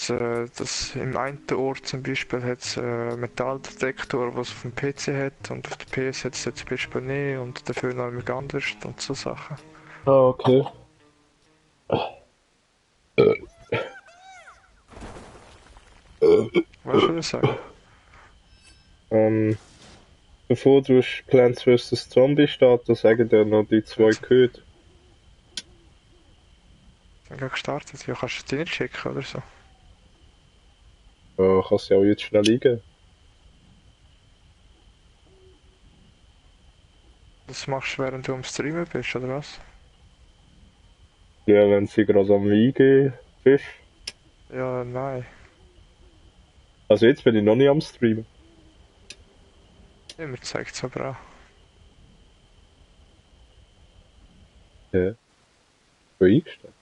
das im einen Ort zum Beispiel hat es Metalldetektor, was auf dem PC hat und auf der PS hat es zum Beispiel nicht und dafür noch immer anders und so Sachen. Ah, okay. Was soll ich sagen? Ähm, Bevor du Plants vs. Zombie startest, sagen dir noch die zwei Jetzt Code. sind wir gerade gestartet. Ja, kannst du die nicht schicken oder so? Kannst du ja auch jetzt schnell eingeben. Das machst du, während du am Streamen bist, oder was? Ja, wenn sie gerade am Eingeben bist. Ja, nein. Also jetzt bin ich noch nicht am Streamen. Immer zeigt es aber auch. Ja, wo eingestellt?